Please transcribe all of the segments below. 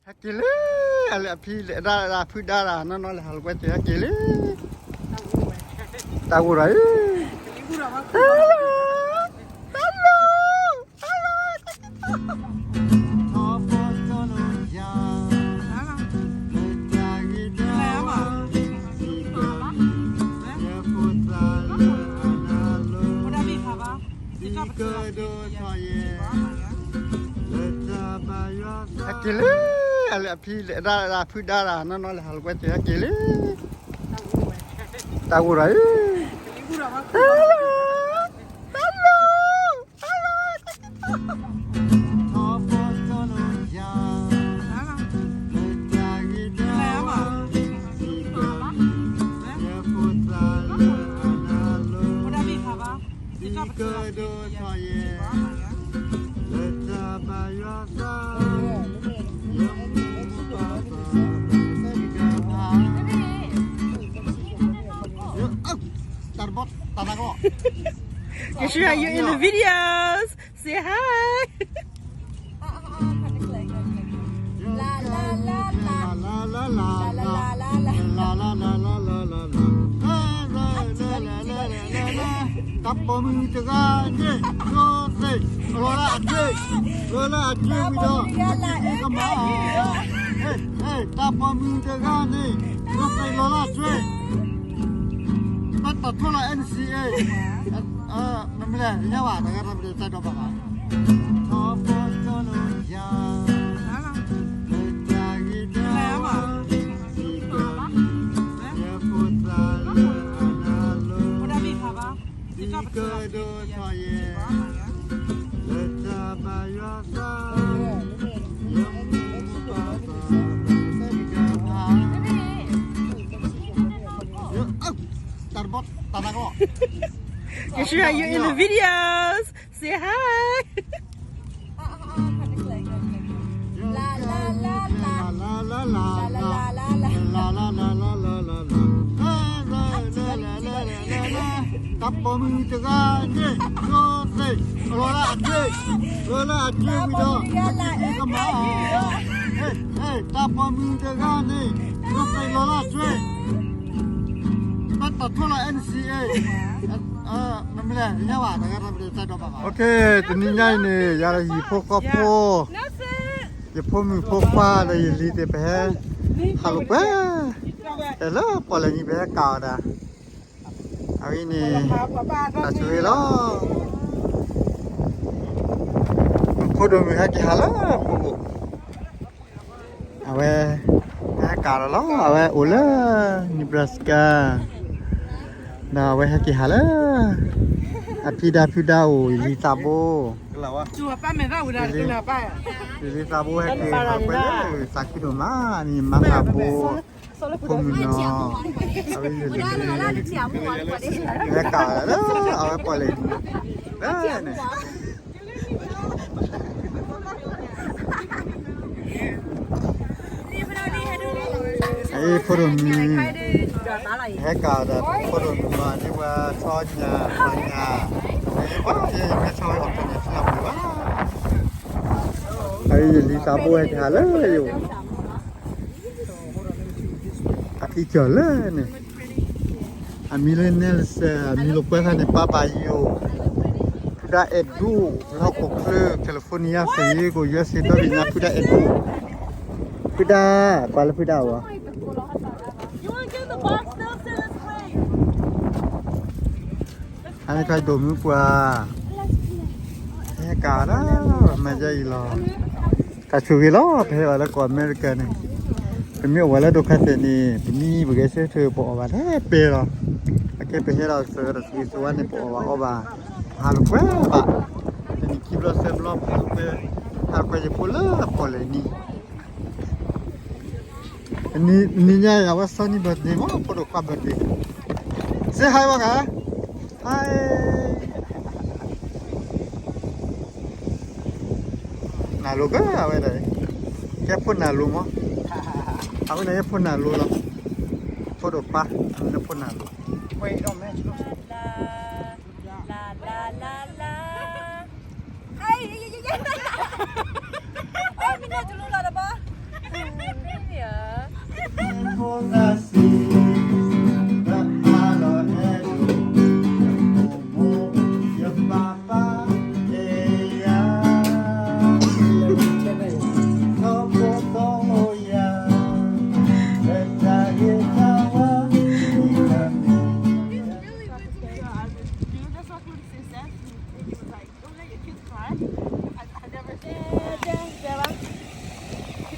ဟဲက့ၤလံ, အဖံဒၣ်ဒၣ်ဖုဒၣ်ဒၣ် နီၢ်နီၢ်လဲၤဟးလိာ်ကွဲသ့ၣ် ဟဲက့ၤလံ, တၢ်ဂိၢ်ဒီး, တၢ်လီၤ, တၢ်လီၤ, တၢ်လီၤ, ဟဲက့ၤလံ, အဖံဒၣ်ဒၣ်ဖုဒၣ်ဒၣ် နီၢ်နီၢ်လဲၤဟးလိာ်ကွဲသ့ၣ် ဟဲက့ၤလံ, တၢ်ဂိၢ်ဒီး, တၢ်လီၤ, တၢ်လီၤ, တၢ်လီၤ, တၢ်ဘီၣ်တၢ်နါကီၢ်, ကဆူယၤ you in the videos, say hi. တၢ်ပိာ်မုၣ်တဂၤန့ၣ် ဒိးသ့ၣ် လီၤလၢအဒ့, လီၤလၢအဒ့ဝံၤဒီး ကမၤ, တၢ်ပိာ်မုၣ်တဂၤန့ၣ် ဒိးသ့ၣ်လီၤလၢအဒ့, ဘၣ်တၢ်ထိၣ်လီၤ N C A, မ့မ့ၢ်လဲၣ် ညါဘၣ် တဂၤတၢ်ဘျုးတၢ်ဒီးဘၣ်ဘၣ် တၢ်ဘီၣ်တၢ်နါကီၢ်, ကဆူယၤ you in the videos, say hi. တၢ်ပိာ်မုၣ်တဂၤန့ၣ် ဒိးသ့ၣ် လီၤလၢအဒ့, လီၤလၢအဒ့ဝံၤဒီး ကမၤ, တၢ်ပိာ်မုၣ်တဂၤန့ၣ် ဒိးသ့ၣ်လီၤလၢအဒ့, ဘၣ်တၢ်ထိၣ်လီၤ N C A, မ့မ့ၢ်လဲၣ် ညါဘၣ် တဂၤတၢ်ဘျုးတၢ်ဒီးဘၣ်ဘၣ် OK, တနံၤညါအံၤန့ၣ် ယၤဒီးယဖိကီၢ်ဖိ, ယဖိမုၣ်ဖိခွါဒီးယလံၤသ့ၣ် ပဟဲ ဟးလိာ်ကွဲ, ဟဲလၢပီၣ်လဲၣ်နံၤ ပဟဲကးအီၤဒၣ်, အဝဲန့ၣ် တၢ်ဆိၣ်ဂ့ၤလီၤ, ဖိဒိၣ်မုၣ်ဟဲက့ၤဟးလၢပီၣ်, အဝဲ ဟဲကးဒီးလီၤ, အဝဲအိၣ်လၢ Nebraska, ဒီးအဝဲဟဲက့ၤဟးလၢ အဖံဒၣ်ဖုဒၣ်အိၣ် ယလံၤသးဘိ, ယလံၤသးဘိဟဲက့ၤဟးကွဲလၢ သးခုဒိၣ်မးန့ၣ် မၤသးဘိ, ဖိမုၣ်နီၤ, အဝဲယလံၤ, ဟဲကးလၢ အဝဲပီၣ်လဲၣ်နံၤ, န့ၣ် အအံၤဖိဒိၣ်မုၣ်, ဟဲကးဒီးဖိဒိၣ်မုၣ်မး ဒ်ဝဲဆီညၣ်မၤညၣ်, အအံၤမ့ၢ်ဆီအီၤတန့ၣ်ထံၣ်လီၤပှဲၤဘၣ်, အအံၤယလံၤသးဘိဟဲက့ၤဟးလၢယအိၣ် အထံကၢၢ်လၢန့ၣ်, အမံၤလၢ Nelson, အမံၤလိာ်ကွဲသးန့ၣ် ပၢ်ဘၣ်ယိၣ်, ဖုဒၣ်အဲၣ်ဒိၣ်, လၢဟီၣ်ခိၣ်ချၢ California စ့ၢ်ကီး USA ဒီဘ့ၣ်ညါ ဖုဒၣ်အဲၣ်ဒိၣ်, ဖုဒၣ်, ကွၢ်လၢဖုဒၣ်အဝဲ အန့ၣ်ခါဒိၣ်မုၢ်ပှၢ်, ဟဲကးဒၣ် မၤယဲအံၤလီၤ, တၢ်ဆိၣ်ဂ့ၤလီၤ, ပဟဲဘၣ်လၢကီၢ်အမဲရကၤန့ၣ်, ပမ့ၢ်အိၣ်ဝဲလၢဒိခါသဲးန့ၣ် ပမံပဂဲၤဆၢထၢၣ်ပအီၣ်ဘၣ်ထဲပဲလီၤ, အကဲပဟဲဒီးစၢၤဒီးစံးစဝါန့ၣ် ပအီၣ်ဘၣ်အီဘၣ်, ပဟးလိာ်ကွဲဘၣ်, တနံၤခံဘျီသၢဘျီ ပဟးလိာ်ကွဲ, ဟးလိာ်ကွဲယဖိလၢပီၣ်လဲၣ်နံၤ နံၤညါအံၤ အဝဲ Sunny birthday မး ဖိဒိၣ်ခွါ birthday, say hi ဘၣ်ဂၤ, hi, နၢ်လိၤက့ၤအဝဲဒၣ်, ကဲဖိနၢ်လိၤမး, အဝဲန့ၣ်ကဲဖိနၢ်လိၤလီၤ, ဖိဒိၣ်ခွါ, အဝဲန့ၣ်ဖိနၢ်လိၤ, လါ လါ လါ လါ လါ, အ့ မ့ၢ်နၢ်တလိၤလီၤတဘီ,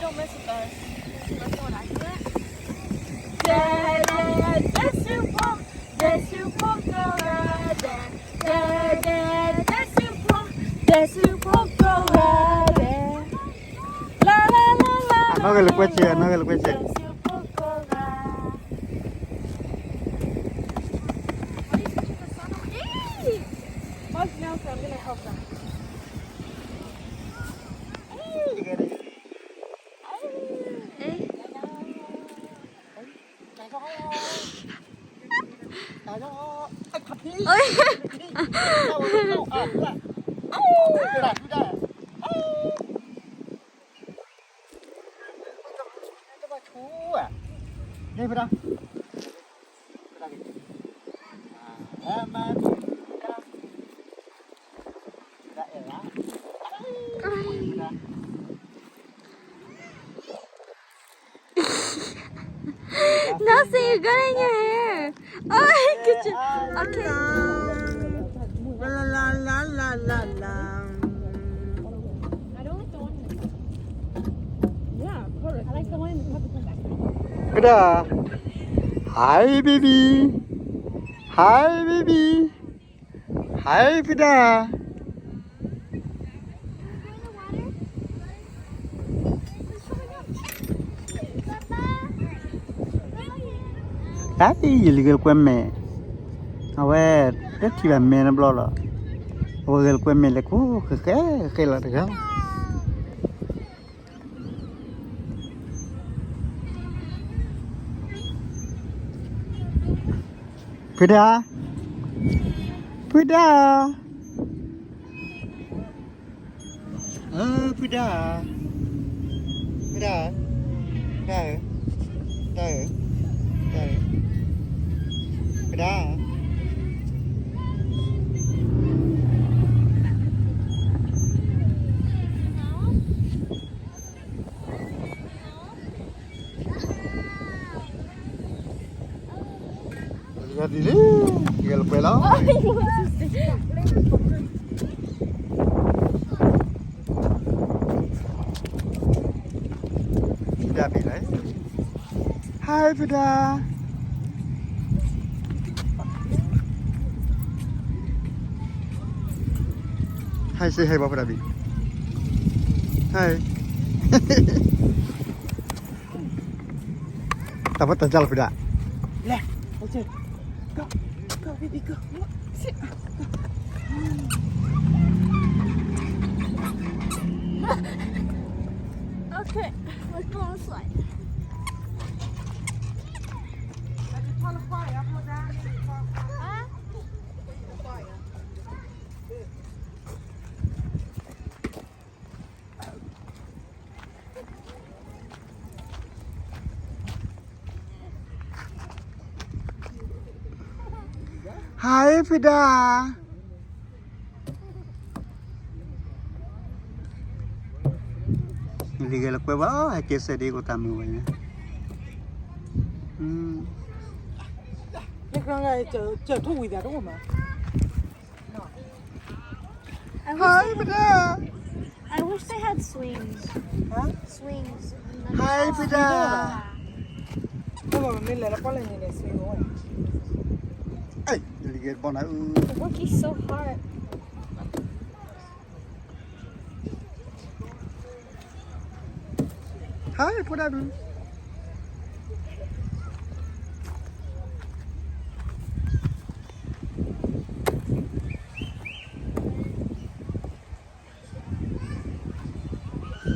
Don't mess with us. That's what I do. တဲ တဲ တဲ ဆူဖိ တဲ ဆူဖိကိးဂၤဒဲး, တဲ တဲ တဲ ဆူဖိ တဲ ဆူဖိကိးဂၤဒဲး, လါ လါ လါ လါ အနီၢ်ဂဲၤလိာ်ကွဲဆ့, အနီၢ်ဂဲၤလိာ်ကွဲဆ့, တဲ ဆူဖိကိးဂၤ. Hey! Hold now, so I'm gonna help them. Hey! Hey! Hey! Nelson, you got it in your hair. Oh, good job. Okay. La, la, la, la, la, la. I don't like the one in the cup. Yeah, of course. I like the one in the cup. Hi, baby. Hi, baby. Hi, Pida. Hi, ယလံၤဂဲၤလိာ်ကွဲမဲာ်, အဝဲတထံၣ်ဘၣ်မဲာ်တဘျီလီၤ. အဝဲဂဲၤလိာ်ကွဲမဲာ်လဲၤခူဃဲဃဲဃဲလီၤတဂၤ. Pida, Pida, အၢ Pida, Pida, Pida ဧၢ, Pida ဧၢ, Pida. ဒ်လံ, ယကလဲၤပှဲၤလီၤ. Pida ဘံၣ်လီၤ. Hi, Pida. Hi, say hi, Pida ဘံၣ်. Hi. တၢ်ဖီတၢ်ကၢ်လီၤ Pida. လဲၤ, okay. Go, go, baby, go. Sit. Okay, let's go on the slide. Huh? Hi, Pida. လံၤဂဲၤလိာ်ကွဲဘၣ်, ဟဲက့ၤစဲးဒ်ကိးတၢ်မုာ်ဝဲညါ. လၢကရၢကရိ ကၢၢ်ထူၣ်ဝံၤသးတအိၣ်မး. I wish Hi, they had, Pida. I wish they had swings. Huh? Swings. Hi, Pida. မ့ၢ်လဲၤလၢပီၣ်လဲၣ်န့ၣ် swing အိၣ်. Hey, you get one. They're working so hard. Hi, Pida.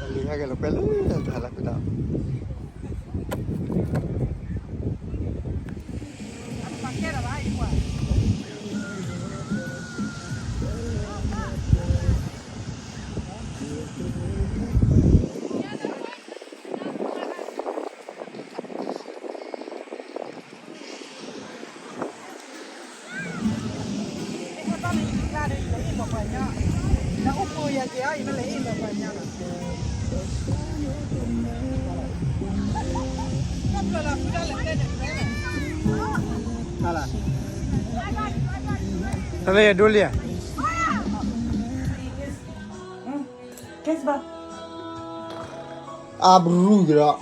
လံၤဟဲက့ၤလီၤကွဲလၢတၢ်လၢကဒီး. Tale ya dolia. Kes ba. အါဘြူၤကဒီး,